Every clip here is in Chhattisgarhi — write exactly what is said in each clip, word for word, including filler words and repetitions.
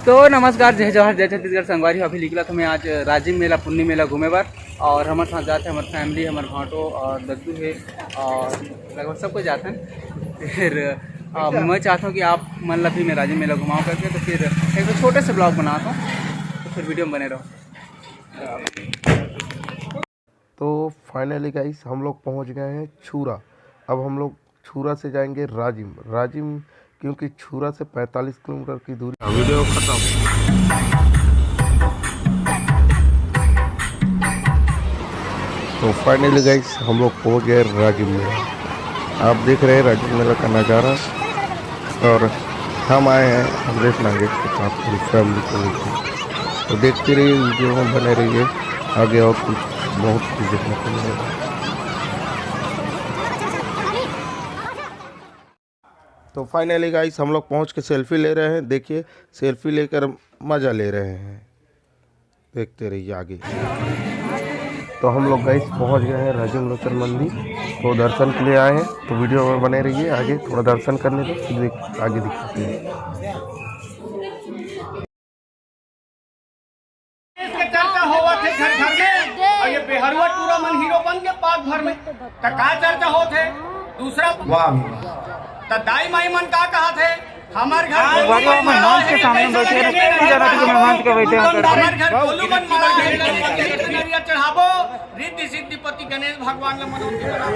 तो नमस्कार, जय जोहार, जय छत्तीसगढ़। संगवारी हो, अभी निकलत हों मैं आज राजिम मेला, पुन्नी मेला घूमे बर, और हमर साथ जात हे हमर family, हमर भांटो और दद्दू हे, और लगभग सब कोई जात हन। फिर अ, मैं चाहत हों कि आप मन ला भी मैं राजिम मेला घुमाऊँ करके, तो फिर एक छोटे से vlog बनात हों, तो फिर video में बने रहो। तो finally guys, हम लोग पहुंच गए हैं छूरा। अब हम लोग छूरा से जाएंगे राजिम। राजिम, क्योंकि छूरा से पैंतालीस किलोमीटर की दूरी। Video खत्म। तो finally guys, हम लोग पहुंच गए राजिम में। आप देख रहे हैं राजिम मेला का नज़ारा, और हम आए हैं अमरीश नागेश के साथ पूरी family को लेकर। तो देखते रहिए, video में बने रहिए, आगे और कुछ बहुत कुछ देखने को मिलेगा। तो finally guys, हम लोग पहुंच के selfie ले रहे हैं। देखिए, selfie लेकर मज़ा ले रहे हैं, देखते रहिए आगे। तो हम लोग guys पहुंच गए हैं राजिम लोचन मंदिर, तो दर्शन के लिए आए हैं, तो video में बने रहिए। आगे थोड़ा दर्शन करने दो, फिर देख, आगे दिखाते हैं। इसके चर्चा होवत हे घर घर में, और ये बेहरुआ टूरा मन हीरो बन के पाक भर में। त का चर्चा होत हे? दूसरा वाह। त दाई माई मन का कहत हे? हमर घर भगवान गोलू मन मन वाला मंच के हे, सामने कैसे बैठे हैं, लगे? पूरी तरह से मंच के बैठे हैं। हमर घर गोलू मन वाला हे, चढ़ाबो, रिद्धि सिद्धि पति गणेश भगवान ला मनोती बना।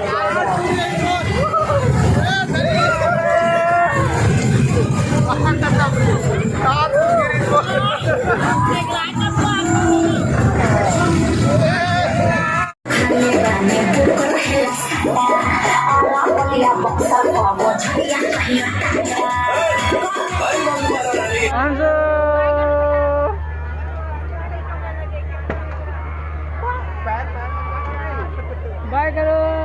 बाय करो।